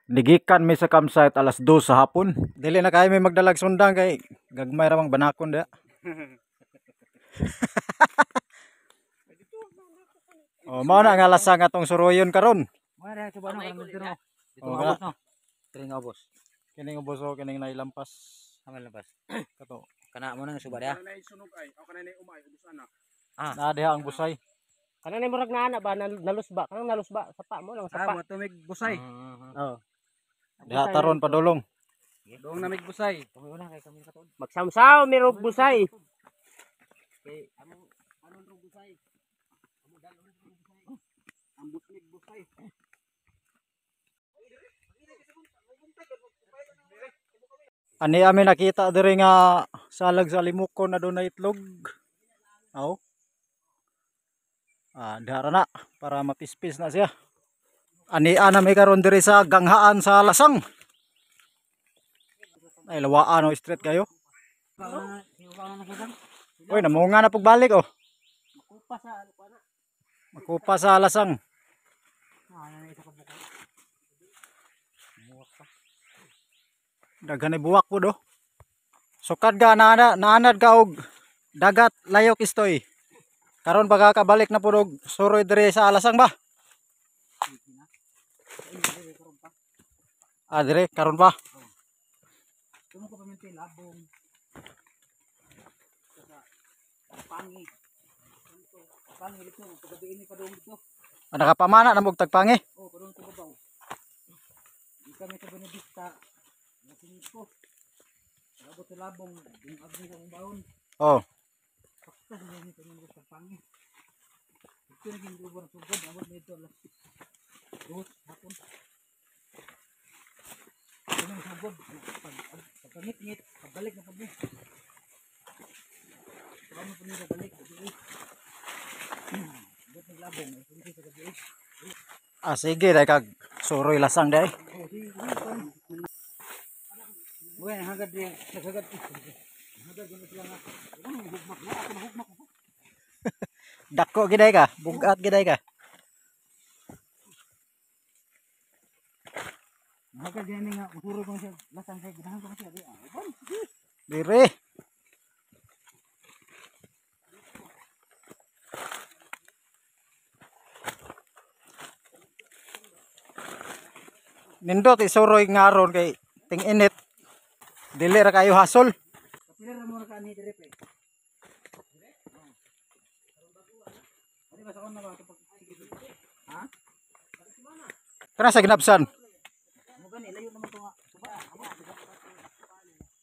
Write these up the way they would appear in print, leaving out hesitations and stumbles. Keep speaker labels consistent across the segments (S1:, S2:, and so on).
S1: Nigikan mi sa campsite alas 2 sa hapon. Dili na kayo may magdalag sundang kay gagmay ra mang banakon diha. Oh, mao na nga lasang atong suroyon karon.
S2: Mao na suba no kanang dito. Dito
S1: Oh,
S2: ubos no. Kining ubos.
S1: Kining ubos o kining nailampas.
S2: Hamal lampas.
S1: Kato.
S2: Kana mo nang suba diha.
S1: Ah. Na diha ang busay.
S3: Kana ni murag na ana ba nalusba, kanang nalusba sapa mo lang sapa.
S2: Ah, mo tumig busay.
S3: Oh.
S1: Diha taron padulong.
S2: Doong namig busay. Kami una kay kami katuod.
S3: Magsamsaw mi rog busay.
S2: Kay among anon rog busay. Among dalon rog busay. Ambot mig busay.
S1: Ani ami nakita diri nga salag sa limukon na doon na itlog. Aw. Ah, diha ra na para mapispis na siya. Ani ana may karon diri sa ganghaan sa Lasang. Ay lawaan o street kayo. Oy, namunga na pagbalik oh.
S3: Makupa sa ano pa na.
S1: Makupa sa Lasang. Daghan ni buwak po do. Sukad ka naanad ka og dagat layok istoy. Karon pa kakabalik na pud og suroy diri sa Alasang ba? Ah, dire karon pa.
S2: Tumo ko paminti labong. Pangi. Pangi dito, pagabi ini padung dito.
S1: Ah, nakapamana na mo og tagpangi.
S2: Oh, padung to babaw. Di kami sa Benedicta. Nasingit ko. Abot sa labong, yung agni kong baon.
S1: Oh.
S2: Pakta sa inyo kanyang ko tagpangi. Ito naging grupo ng sugod, abot nito alas 2 hapon. Ito nang sugod, pagkangit-ngit, pagbalik na pag Kami po nila balik, gabi. Abot ng labong, ay sa gabi.
S1: Ah, sige dai kag suroy Lasang dai.
S2: Oh, sige, Bukan, hagad dia, hagad. Hagad gano sila nga. Ano hugmak na, ako mahugmak ako.
S1: Dako giday ka, bugat giday ka.
S2: Hagad dia ni nga, usuro ko siya, lasang kay ganahan ko siya. Uban.
S1: Dire. Nindot isuroy ngaron kay ting init. Dili ra kayo hasol.
S2: Kapila ra mo ra kaanhi dire pre. Ano ba sa na ba pag Ha?
S1: Kana sa ginabsan.
S2: Mo gani layo naman to nga. Suba.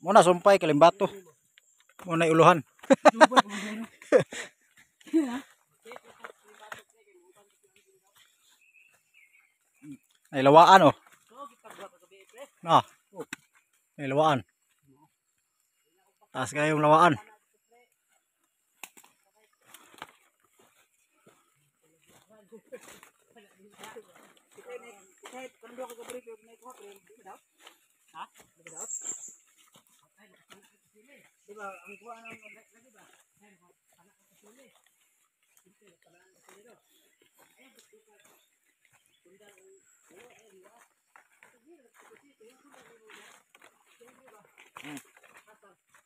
S1: Muna sumpay kalimbato. Muna uluhan. Ay lawaan oh. Na. Ay lawaan. Taas kayong lawaan.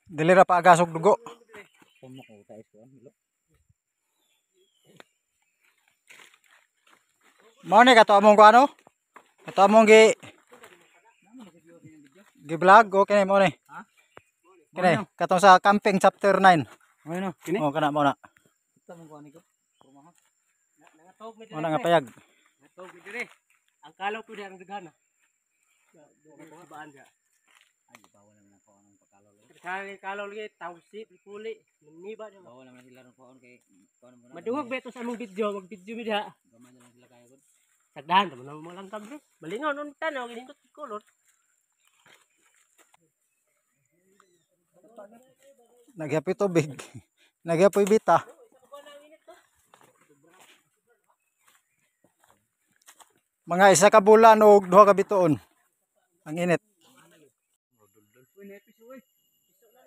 S1: Dili ra pa agasog dugo. Mao ni kato among kuano? Kato among gi gi-vlog okay mao ni. Kini katong sa camping chapter 9.
S2: Ano? Kini?
S1: Oh kana mao na.
S2: Kita mong kuan ko.
S3: Nangatog mi
S1: Mao na nga payag.
S3: Nangatog mi dire. Ang kalaw pud ang daghan. Subaan siya.
S2: Ay, bawal naman ang kuan ng pagkalaw.
S3: Kali kalaw lagi tawsi puli niba niya.
S2: Bawal naman sila ng kuan kay kuan mo na.
S3: Madungog beto sa among video, mag-video mi diha.
S2: Gamay na lang sila kaya gud.
S3: Sagdahan naman ang mga langkab bre. Malingaw nun tanaw ginindot color.
S1: Nagyapoy tubig. Nagyapoy bita. Mga isa ka bulan og duha ka bituon. Ang init.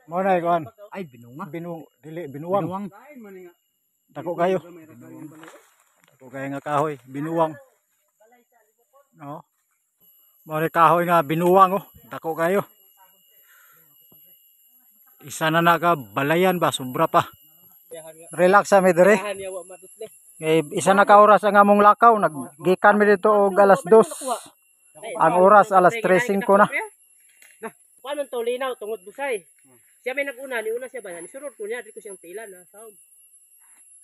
S1: Mao na kuan.
S2: Ay, binunga.
S1: Binu dili binuwang.
S2: Binuwang.
S1: Dako kayo. Dako kayo nga kahoy, binuwang. No. Mao ni kahoy nga binuwang oh, dako kayo. Isa na naka balayan ba, sobra pa. Relax sa mi diri. Ngay isa na ka oras ang among lakaw, naggikan mi dito og alas 2. Ang oras alas 3:05 na.
S3: Kuan man to linaw tungod busay. Siya may nag-una, ni una siya ba? Ni surod ko niya, di ko siyang tilan na sound.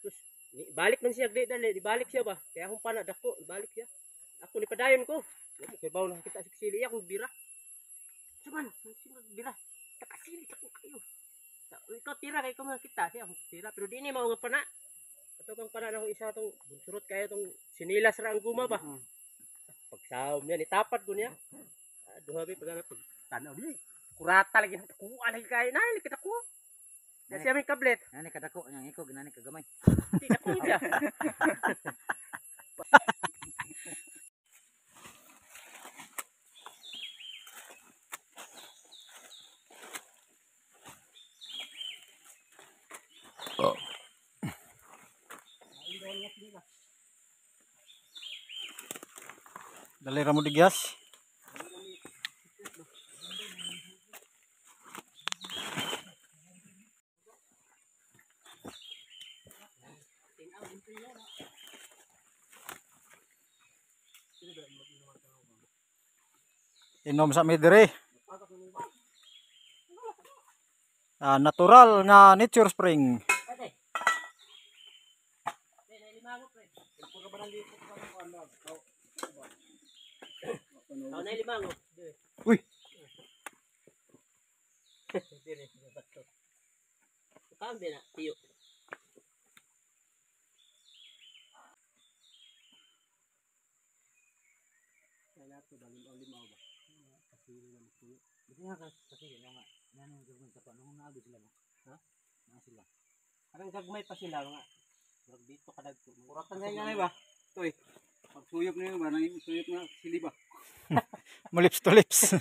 S3: Terus ni, balik man siya dali, di balik siya ba? Kaya akong pana dako, balik siya. Ako ni padayon ko. Kay baw na kita sili akong bira. Suman, sino bira? Takasili ako kayo. Ikaw tira kay ko makita siya akong tira, pero di ni mao nga pana. Ato kang pana na ako isa tong bunsurot kayo tong sinilas ra ang guma ba. Pagsaom niya, nitapat ko niya. Duha bi pag tanaw di. Kurata lagi kuha lagi kayo na lagi kita kuha. Kasi aming kablet.
S2: Nani kadako nang iko ginani kagamay.
S3: Di dako siya.
S1: Oh. Dali ra mo digyas. Inom sa mi diri. Natural nga nature spring. Uy.
S3: Parang gagmay pa sila mga. Murag dito kadagto.
S2: Kuratan sa inyo ba? Toy. Pagsuyop niyo ba nang suyop nga sili ba?
S1: Mo lips to lips.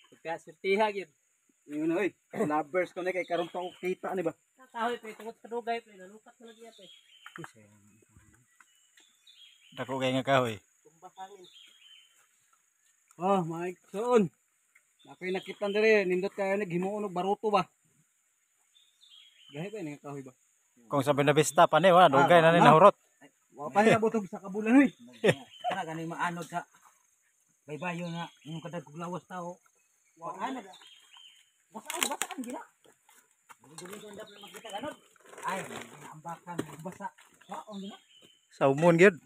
S3: Pagka surtiha gyud.
S2: Ingon oy, lovers ko na kay karon pa ko kita ni ba?
S3: Kahoy pa tungod sa dugay pa nalukat na lagi pa.
S1: Dako kay nga kahoy.
S3: Kumbasangin.
S2: Oh, mga igsoon. Ako'y nakita dire, nindot kayo naghimuon og baruto ba? Gahi ba ni kahoy ba?
S1: Kung sa Buenavista pa ni, wala dugay na ni nahurot.
S2: Wa pa ni nabutog sa kabulan oy.
S4: Kana gani maanod sa baybayo na yung kadag kog lawas tao. Wa anod. Basaan basaan gina. Dili ko ndap na makita ganod. Ay, ambakan basa. Waon gina.
S1: Sa umon gyud.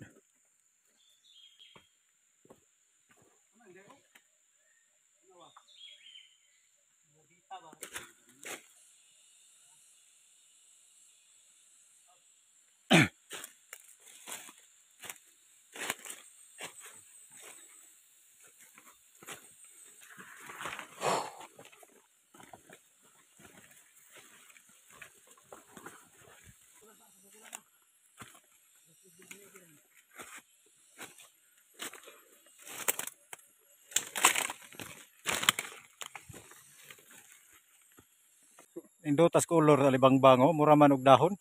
S1: Indutas color alibang-bango, mura man og dahon.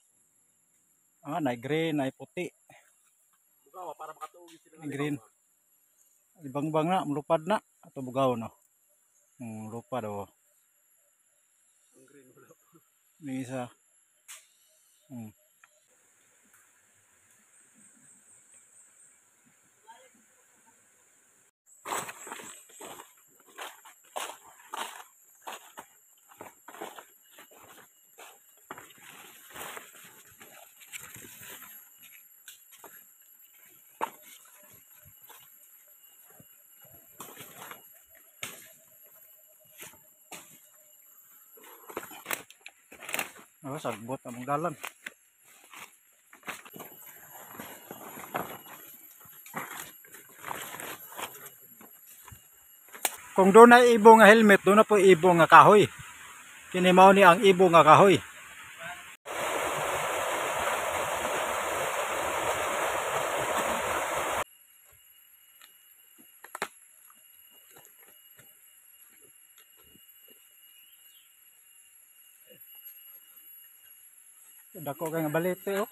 S1: Ah, na green, na puti.
S3: Bugaw para makatuog sila.
S1: Na green. Alibang-bang na, mulupad na. Ato bugaw no. Lupad oh.
S3: Ang green wala.
S1: May isa. Oh, sagbot among dalan. Kung doon na ibo nga helmet, doon na po ibo nga kahoy. Kini mao ni ang ibo nga kahoy. Dako kay nga balete oh.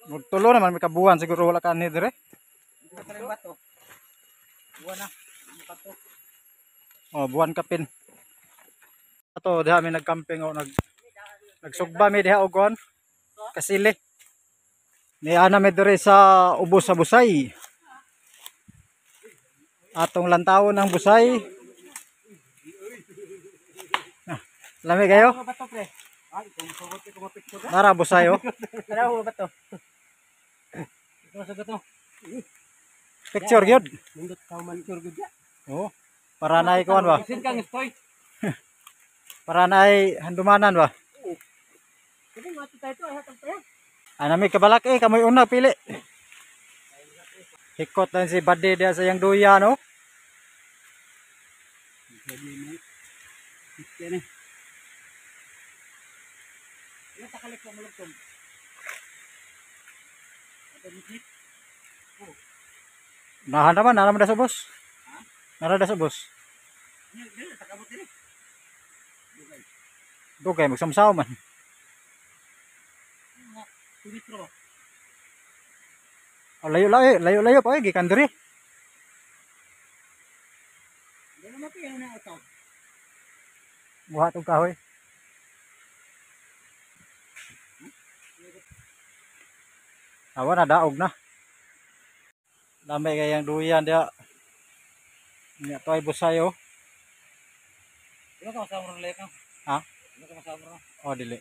S1: Magtulo naman may kabuhan siguro wala ka ni dire.
S2: Buwan na.
S1: Oh, buwan kapin. Ato diha mi nagcamping o nagsugba mi diha og kuan. Kasili. Ni ana mi diri sa ubos sa Busay. Atong lantawon ang Busay. Ah, lami kayo? Nara Busay oh.
S3: Tara ba to?
S1: Picture gyud.
S3: Nindot ka man picture gyud ya.
S1: Oh. Para na kuan ba?
S2: Isin kang stoy.
S1: Para na handumanan ba?
S3: Kini mato tayo to ay hatag pa yan.
S1: Ana mi kabalak eh kamoy una pili. Hikot lang si Buddy diha sa iyang duya no. Nahan naman, nara man da sa bus. Nara da sa bus. Dugay magsamsaw man. Oh, layo layo layo layo pa eh gikan diri. Buhat og kahoy. Awa na daog na. Lamay kayang duyan diha. Nya to ay Busay oh.
S2: Wala ka masama ron lek.
S1: Ha?
S2: Wala ka masama ron.
S1: Oh dili.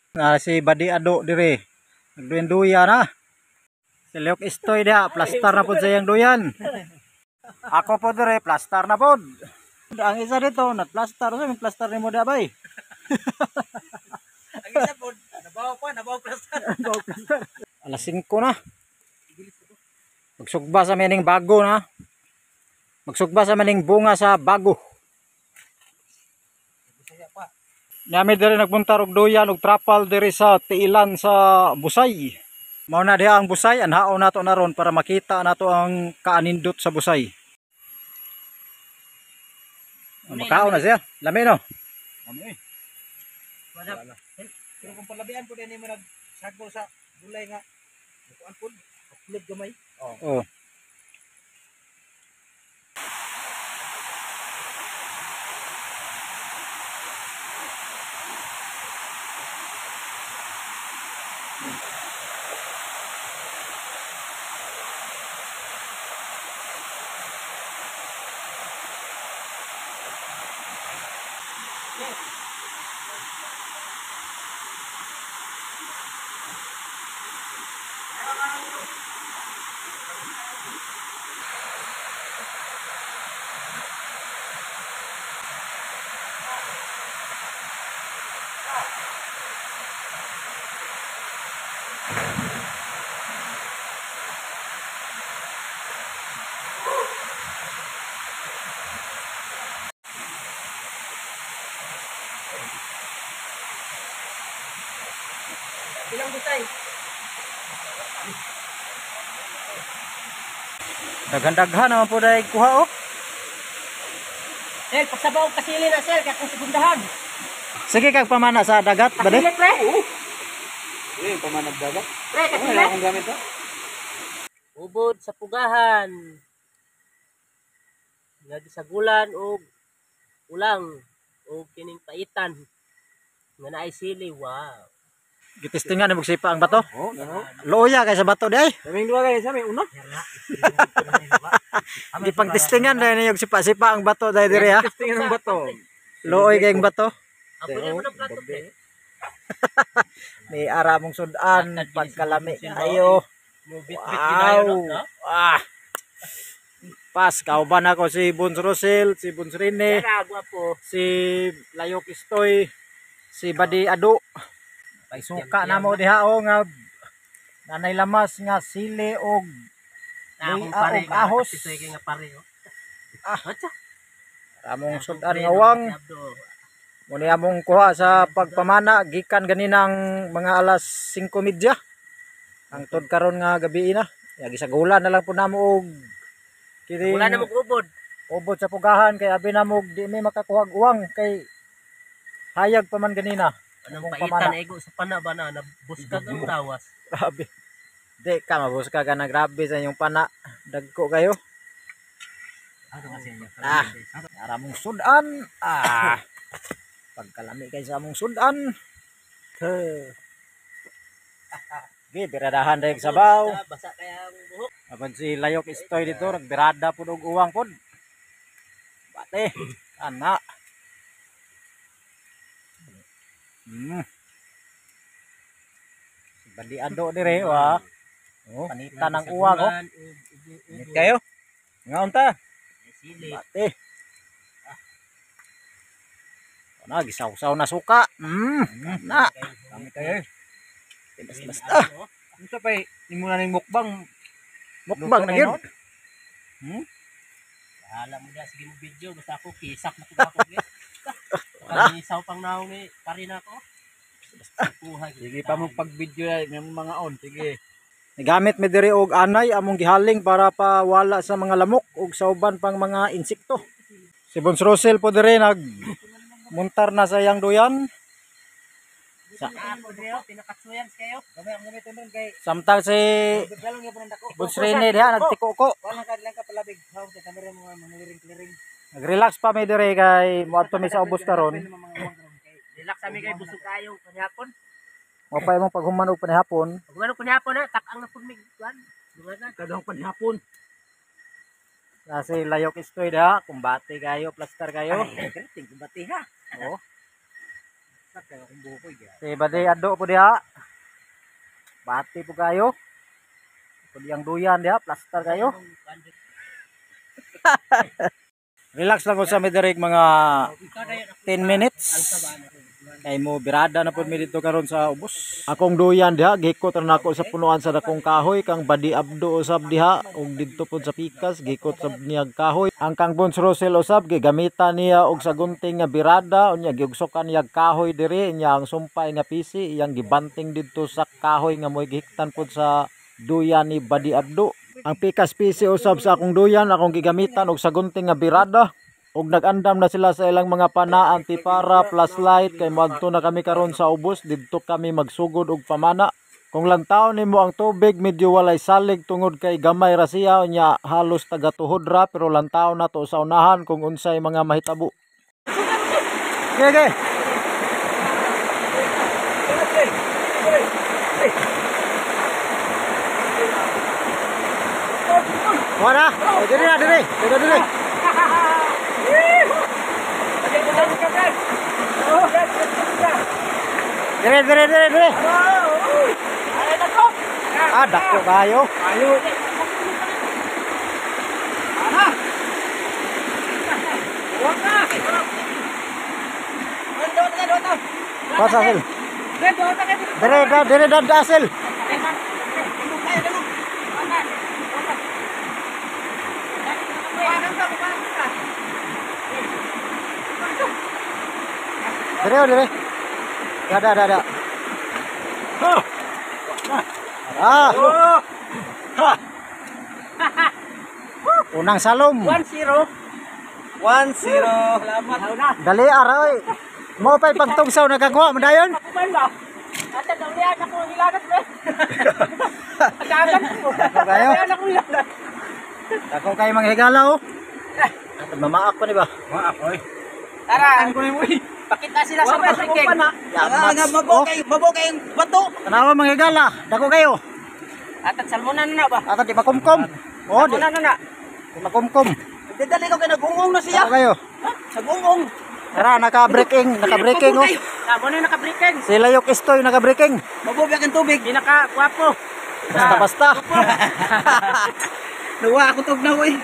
S1: Na si Badi Ado dire. Nagduyan-duya na. Si Leok Istoy diha, plastar na pod sa iyang duyan. Ako po dire, plastar na pod. Ang isa dito, nagplastar. Usa may plastar nimo diha bay?
S2: Ang isa po, nabaw pa, nabaw plastar.
S1: Alas 5 na. Magsugba sa mining bago na. Magsugba sa mining bunga sa bago. Nami diri nagbuntar og duyan og trapal diri sa tiilan sa Busay. Mao na diha ang Busay, anhaon nato na ron para makita nato ang kaanindot sa Busay. Makaon na siya. Lami no.
S2: Ano eh? Wala. Pero kung palabian po din mo nagsagol sa gulay nga. Kuan po, upload gamay.
S1: Oh.
S3: Ilang Busay?
S1: Daghan-daghan naman po dahil kuha oh.
S3: Sel, pagsabaw og kasili na sel kay akong segundahan.
S1: Sige kag pamana sa dagat ba
S3: Kasili pre.
S2: Eh, pamanag dagat.
S3: Pre, kasili.
S2: Wala akong gamit to.
S3: Ubod sa pugahan. Nga gisagulan og ulang og kining paitan nga naay sili. Wow.
S1: Gitistingan ni magsipa ang bato.
S2: Oh, no.
S1: Luoya kay sa bato di ay.
S2: Kaming duha kay sa may una.
S1: Gipangtistingan dahil ninyo sipa-sipa ang bato dahil diri ha.
S2: Testingan ang bato.
S1: Luoy kay ang bato.
S3: Apo na mo ng plato pre.
S1: May ara mong sudan pagkalami kayo.
S3: Mo bit-bit ginayo
S1: Wow.
S3: no.
S1: Ah. Pas kauban ako si Buns Rosel, si Buns Rene,
S3: Tara, gwapo.
S1: si Layok Istoy, si Badi Ado. Suka na mo diha o nga nanay lamas nga sili og
S3: Na akong
S1: Luya
S3: pare
S1: og ahos.
S3: Pisoy kay nga pare oh.
S1: Ah.
S3: Atsa.
S1: Ramong sudan nga wang. Muna among kuha sa pagpamana gikan ganinang mga alas 5:30. Hangtod karon nga gabi na. Ya gisagulan na lang po namo og kining
S3: Wala na mo ubod.
S1: Ubod sa pugahan kay abi na mo di mi makakuha og uwang kay hayag pa man ganina.
S3: Anong
S1: Among
S3: paitan na igo sa pana ba na nabuskag ang tawas.
S1: Grabe. Di ka mabuska ka na grabe sa inyong pana. Dagko kayo. Ah, ara mong sudan. Ah. Pagkalami kay sa among sudan. Ge, biradahan dahil sabaw.
S3: Basa kaya ang buhok.
S1: Apan si Layok Istoy dito, nagbirada pud og uwang pud. Bate, ana. Si Badi Ado dire wa. Oh, panita ng uwang oh. Init kayo. Ngaon ta?
S3: Sili.
S1: Bate. Na gisawsaw na suka. Na.
S2: Kami kayo.
S1: Basta basta.
S2: Unsa pay nimo na ning mukbang?
S1: Mukbang na gyud.
S3: Bahala mo na sige mo video basta ako kisak na ko ako. Kanisaw pang naong ni pari na ako. Kuha.
S2: Sige pa mo pag-video na ng mga on. Sige.
S1: Nagamit mi diri og anay among gihaling para pa wala sa mga lamok ug sa uban pang mga insekto. Si Bons Rosel po diri nag muntar na sa iyang duyan.
S3: Ako diri pinakatsuyan kayo.
S2: Gamay ang gamiton nun kay
S1: Samtang si
S2: dalong gyapon ang dako.
S1: Bons Rene diha nagtikuko.
S2: Wala ka lang ka palabig. Hawak sa camera mo mga clearing clearing.
S1: Nagrelax pa mi diri kay moadto mi sa ubos karon.
S3: Relax ami kay busog kayo kanyapon.
S1: Mo pa imong paghuman og panihapon.
S3: Pag wala kunyapon na takang na pud mig kuan. Dunganan.
S2: Kadong panihapon.
S1: Na si Layok Istoy diha, kumbate kayo, plaster kayo.
S2: Ting kumbati ha.
S1: Oh.
S2: Sa kayo kung bukoy gyud.
S1: Si Bade Ado po diha. Bati po kayo. Pud iyang duyan diha, plaster kayo. Relax lang ko sa mi diri mga 10 minutes. Kay mo birada na pud mi dito karon sa ubos. Akong duyan diha gikot ra nako sa punuan sa dakong kahoy kang Badi Abdo usab diha ug didto pud sa pikas gikot sab niyag kahoy. Ang kang Bons Rosel usab gigamitan niya og sagunting nga birada unya giugsokan niyag kahoy diri nya ang sumpay nga pisi iyang gibanting didto sa kahoy nga moy gihiktan pud sa duyan ni Badi Abdo. Ang pikas pisi usab sa akong duyan akong gigamitan og sagunting nga birada. Og nag-andam na sila sa ilang mga pana, antipara, flashlight kay moadto na kami karon sa ubos didto kami magsugod og pamana. Kung lantaw nimo ang tubig medyo walay salig tungod kay gamay ra siya nya halos taga tuhod ra pero lantaw na to sa unahan kung unsay mga mahitabo. Okay, okay. Wala, diri na diri, diri diri. Dire dire dire dire. Ah, dako kayo.
S2: Ayo. Ana. Wag na.
S1: Pasa sil. Dire da dire da da sil. Dire dire. Da da da da. Ah. Ha. Unang salom.
S3: 1-0.
S2: 1-0. Salamat.
S1: Dali aroy. Mo pa'y pagtugsaw nakakuha mo dayon.
S3: Kuman ba? Ata dawlian ako hilagat pre. Adagan ko.
S1: Dako kayo.
S3: Dawlian ako hilagat.
S1: Dako kayo mga higala oh. Mamaak pa ni ba?
S2: Maak oy.
S3: Tara.
S2: Ko nimo.
S3: Pakita sila sa pagking.
S1: Yamas. Oh.
S4: Mabokay yung bato.
S1: Tanawa mga higala, dako kayo.
S3: Atat salmonan na ba?
S1: Ato di makumkum. Oh, di,
S3: Salmonan na na.
S1: di makumkum.
S4: Dali ko kay nagungong na siya.
S1: Dako kayo.
S4: Nagungong.
S1: Tara, naka-breaking, naka-breaking oh.
S3: Tamo na naka-breaking.
S1: Si Layok Istoy naka-breaking.
S4: Mabobyak ang tubig.
S3: Pinaka gwapo.
S1: Basta basta.
S4: Nawa ako tug na oy.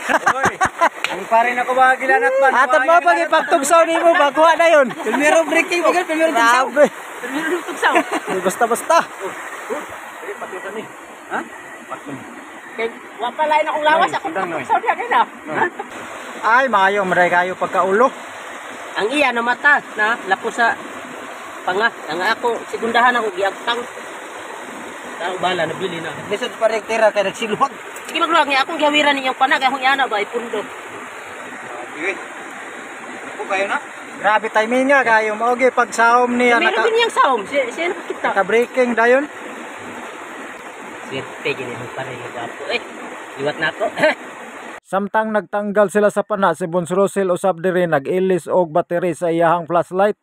S2: Ang pare na ko ba gilanat man.
S1: Ato mo pag ipagtugsaw nimo baguha na yun.
S4: Primero breaking, bagay primero tugsaw.
S1: Grabe.
S3: Primero tugsaw.
S1: Di basta basta.
S2: Ha?
S3: Kay wa pa lain akong lawas, akong tugsaw diha kay na.
S1: Ay, maayo maday kayo pagkaulo.
S3: Ang iya namata na lapo sa panga. Ang ako segundahan ako giagtang. Tao bala nabili na.
S4: Lisod pa rin tira kay nagsiluwag.
S3: Sige magluwag niya akong gihawiran ninyong pana kay akong iana ba ipundo.
S2: Sige. Ako kayo na.
S1: Grabe timing nga kayo mao gyud pagsaom niya
S3: Meron
S1: naka
S3: din niyang saom. Siya nakakita.
S1: naka-breaking dayon.
S3: Swerte gini ang pare nga gwapo eh. Liwat na ako.
S1: Samtang nagtanggal sila sa pana, si Bons Russell usab diri nag-ilis og battery sa iyahang flashlight.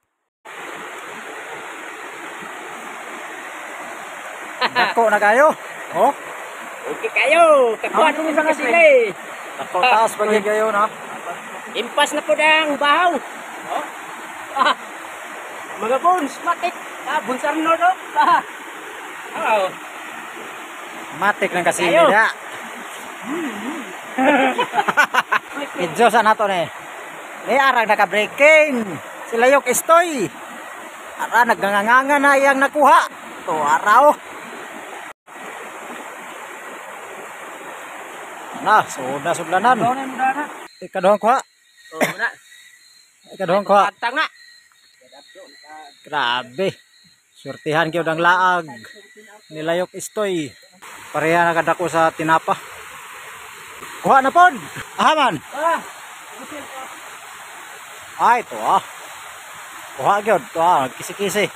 S1: Dako na kayo. Oh,
S3: Okay kayo. Kakuha
S2: Ang
S3: na sa sila eh.
S1: dako taas pa gyud kayo na.
S3: Impas na po ang bahaw. Oh. Ah. Mga bones, matik. Ah, Bones Arnold oh. Ah. Oh.
S1: Matik lang kasi
S3: Kayo.
S1: nila. Video sa nato ni. Ni arang naka-breaking. Sila yok istoy. Ara nagnganganga na iyang nakuha. To araw. Na, sud na sudlanan. Ikaduhang kuha.
S3: Oh, na.
S1: Ikaduhang kuha.
S3: Agtang na.
S1: Grabe. Swertihan gyud ang laag. Nilayok istoy. Pareha na kadako sa tinapa. Kuha na pod. Ahaman.
S3: Ah.
S1: Ay, to ah. Kuha gyud to ah, kisi-kisi.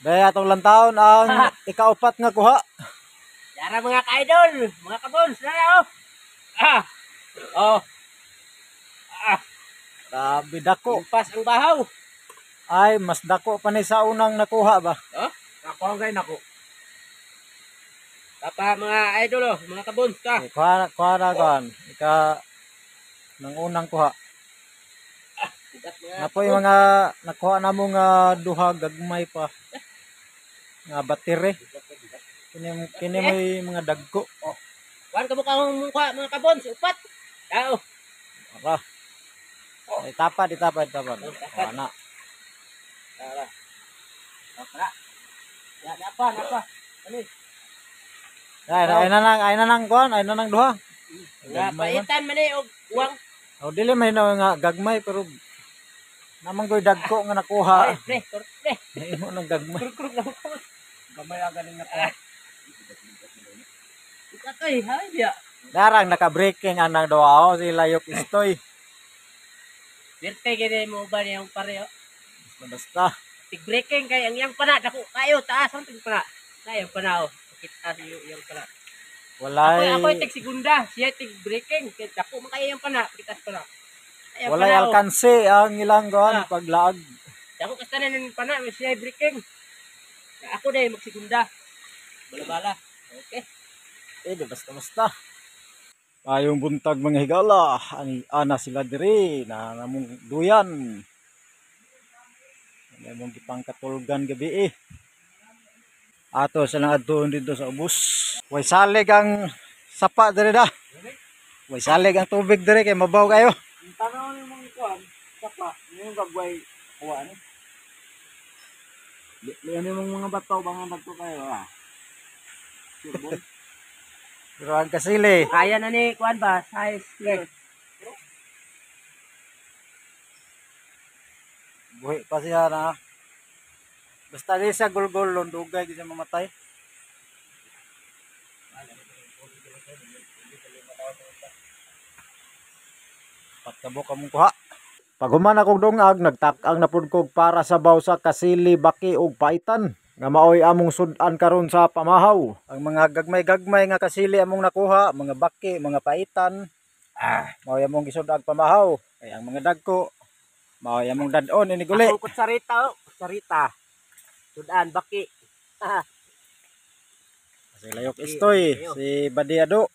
S1: Daya atong lantawon ang ikaupat nga kuha.
S3: Yara mga ka-idol, mga ka-bones, na oh. Ah. Oh,
S1: Grabe dako.
S3: impas ang bahaw.
S1: Ay, mas dako pa ni sa unang nakuha ba?
S2: Ako ang gay nako.
S3: Tapa mga idol oh, mga ka-bones ka.
S1: Eh, kuha kuha na kuha. Ika nang unang kuha.
S3: Bigat mga
S1: Napo yung mga nakuha na mo nga duha gagmay pa. Nga battery. Kini kini may mga dagko. Oh,
S3: Kuan ka mukha mukha mga ka-bones, upat. Tao.
S1: ara. Ay, tapad, itapad, itapad. Oh, ana.
S3: Tara. Tara. Ya, napa, napa. Ano?
S1: Ay, ay na nang, ay na nang kuan, ay na nang duha.
S3: Nga
S1: Gagmay man.
S3: paitan man eh og uwang.
S1: Oh, dili man na nga gagmay pero namang ko'y dagko nga nakuha.
S3: Ay, pre, pre, pre.
S1: Nahimo nang gagmay.
S3: Kruk lang ko.
S2: Gamay ang galing na ko.
S3: Ikatoy, hay biya.
S1: Darang naka-breaking ang nang duha oh, si Layok Istoy.
S3: Berte gini mo ba niyang pare oh.
S1: Basta basta.
S3: Tig breaking kay ang iyang pana dako kayo taas ang tig pana. Na iyang pana oh. Kita siyo iyang pana.
S1: Walay
S3: Ako ako tig segunda, siya tig breaking kay dako man kayo iyang pana, kitas pana. Ay,
S1: walay
S3: pana, oh.
S1: alkanse ang ilang kuan
S3: Ah.
S1: paglaag.
S3: Dako kasta na ng pana, siya breaking. Ako dai magsigunda. Bala-bala. Okay.
S1: Eh, di basta basta. Payong buntag mga higala, ani ana sila diri na namong duyan. Ani among gipangkatulgan gabi eh. Ato silang adtuon dito sa ubos. Way salig ang sapa diri da. Way salig ang tubig diri kay mabaw kayo.
S2: Ang tanaw ni mong kuan, sapa, yung gagway kuan. Di ano mong mga bato bang nagto kayo ah. Surbon.
S1: Pero ang kasili,
S3: Kaya na ni kuan ba size pre.
S1: buhi pa siya na. Basta di siya gulgol dugay di siya mamatay. Patkabo ka mong kuha. Paghuman akong dungag, nagtak-ang napud kog para sa baw sa kasili, baki ug paitan nga maoy among sud-an karon sa pamahaw. Ang mga gagmay-gagmay nga kasili among nakuha, mga baki, mga paitan, maoy among gisud-ang pamahaw. Kay ang mga dagko, maoy among dad-on ini guli.
S3: Ako kutsarita oh, kutsarita. Sudan baki.
S1: Si Layok Istoy, si Badiado.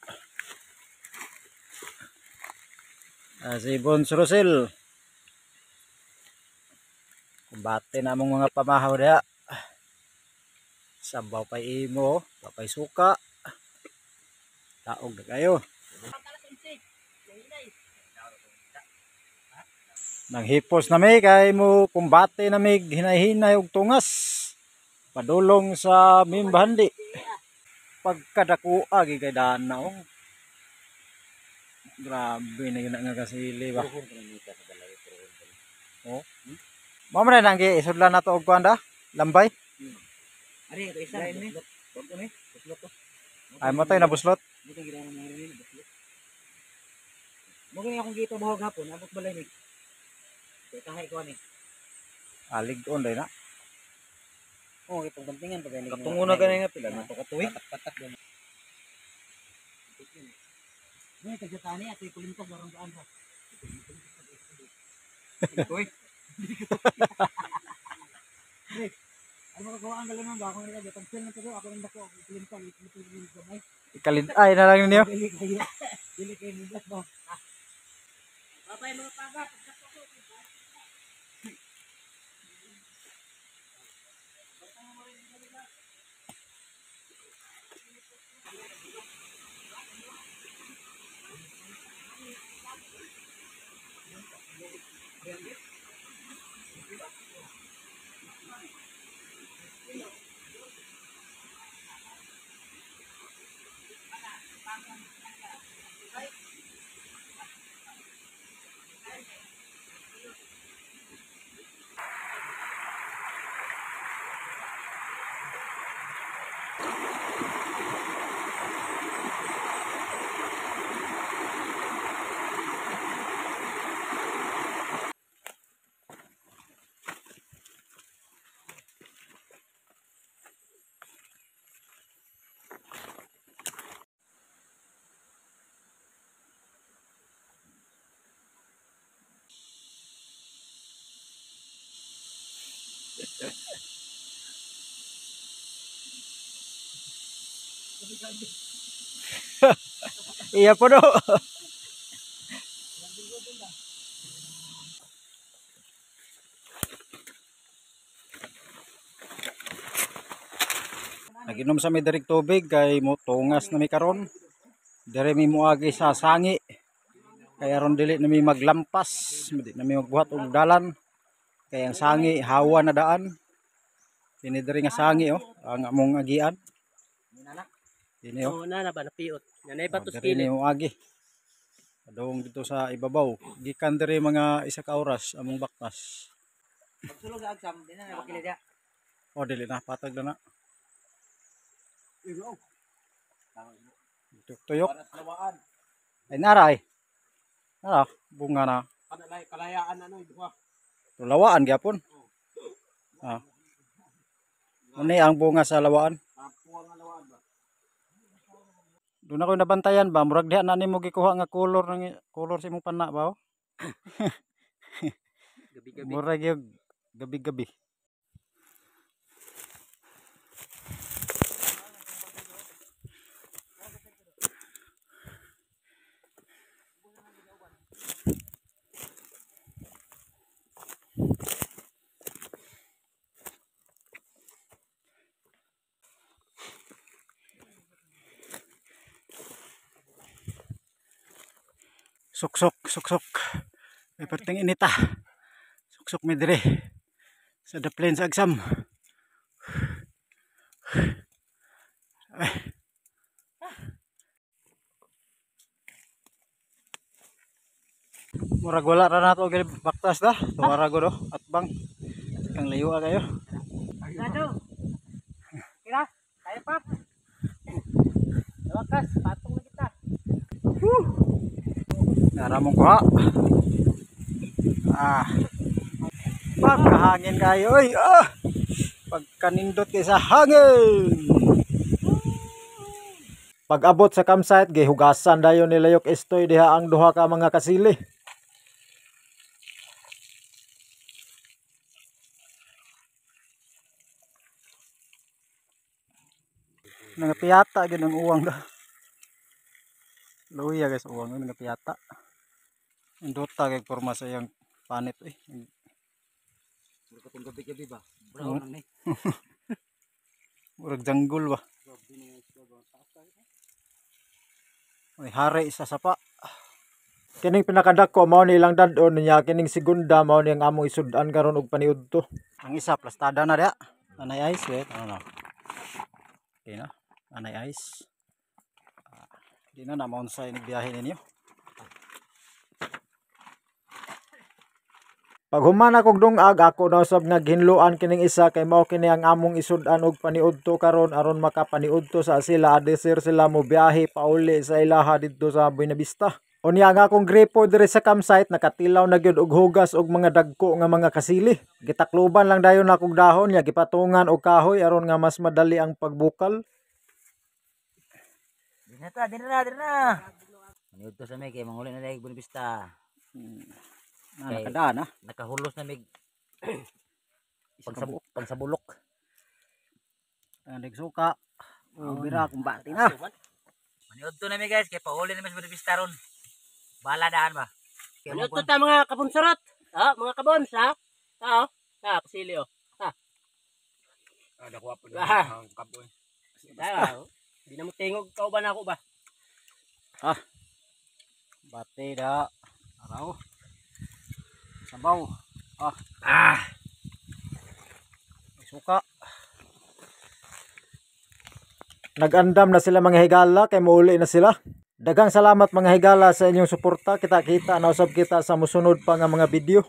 S1: Ah, si Bons Rosel. Kumbate na among mga pamahaw diha. Sabaw pay imo, papay suka. Taog na kayo. Nanghipos na mi kay mo kumbate na mi hinay-hinay og tungas. Padulong sa Mimbahandi. Pagkadakua gid kay dana oh. Grabe na yun nga kasili ba. Oh. Mao man nang isudlan nato og kuan da? Lambay.
S4: Ari ito isa.
S1: Ay mo tayo nabuslot.
S4: Mo gani akong gito buhok hapon, abot balay ni. Kay kahay ko ani.
S1: Alig-on day na.
S4: Oh, itong bantingan pa gani.
S2: Katungo na gani nga pila na to katuig.
S4: Patak din. May tagatani ato ikulintas barang daan ra.
S2: Uy.
S4: Ano ka ang galan ba ako nila gatang na to ako nang dako ako ikulintas ikulintas gamay.
S1: Ikalid-ay na lang ninyo.
S4: Dili kayo. Dili kayo nilas ba.
S3: Babay mga paga.
S1: Iya po do. Naginom sa mi diri tubig kay mo tungas na mi karon. Diri mi moagi sa sangi. Kay aron dili na mi maglampas, di na mi magbuhat og dalan. Kay ang sangi hawa na daan. Kini diri nga sangi oh, ang among agian. Dini oh.
S3: Oo, na na ba napiot. Nanay batos
S1: Diri
S3: kili.
S1: ni moagi. Padung dito sa ibabaw. Gikan diri mga isa ka oras among baktas.
S4: Pagsulog agsam di na bakili dia.
S1: O dili na patag na na. Tuyok. Ay naray. Nara, bunga na.
S3: Kalayaan ano duha.
S1: Lawaan gyapon. Ah. Uni ang bunga sa lawaan. Doon ako nabantayan ba murag diha na nimo gikuha nga color ng color sa imong pana ba? Oh?
S3: Gabi-gabi.
S1: Murag yung gabi-gabi. Suksok, suksok. May perting inita. Suksok mi dire sa The Plains Agsam. Ay. Murag wala ra nato og baktas da. Tuwara go do atbang. Kang layo kayo.
S3: Nado. Kira, kaya pa. Wakas, patong na kita.
S1: Naramong kuha. Ah. Pagkahangin kayo oy. Ah. Pagkanindot kay sa hangin.
S5: Pag-abot sa campsite, gihugasan dayon ni Layok Estoy diha ang duha ka mga kasili.
S1: Nangapiyata gyud ang uwang da. Luya guys uwang nangapiyata. Indota kay porma sa iyang panit eh.
S4: Murag katong gabi-gabi ba. Brown ang ni.
S1: Murag jungle ba. May hari sa sapa.
S5: Kining pinakadako mao ni ilang dad-on niya, kining segunda mao ni ang among isud-an karon og paniudto.
S1: Ang isa plastada na diha. Anay ice wait ano na. Okay na. Anay ice. Di na na maunsay ni biyahe ninyo.
S5: Pag human akog dungag, ako na usab nga gihinloan kining isa kay mao kini ang among isud-an og paniudto karon aron makapaniudto sa sila adesir sila mo biyahe pauli sa ilaha didto sa Buenavista. Unya ang akong gripo diri sa campsite nakatilaw na gyud og hugas og mga dagko nga mga kasili. Gitakluban lang dayon akong dahon nya gipatungan og kahoy aron nga mas madali ang pagbukal.
S4: Di na ta, di na, di na. Maniud to sa may kay manguli na dahil Buenavista.
S1: Na nakadaan ah.
S4: Nakahulos na mig pangsabulok.
S1: Nagsuka. O bira kung bati na.
S4: Maniud to na mi guys kay pauli na mi sa Buenavista ron. Bala daan ba? Kay
S3: Ano to ta mga kabonsarot? Ah, mga kabons ha? Ah, oh. Ah, kasili oh. Ah.
S2: Ah, nakuha po
S3: Ah.
S2: ang kapoy.
S3: Ah, oh. Di na mo tingog kauban ako ba?
S1: Bati da. Araw. Sabaw. Ah.
S3: Ah.
S1: Suka.
S5: Nagandam na sila mga higala kay muuli na sila. Daghang salamat mga higala sa inyong suporta. Kita-kita na usab kita sa musunod pa nga mga video.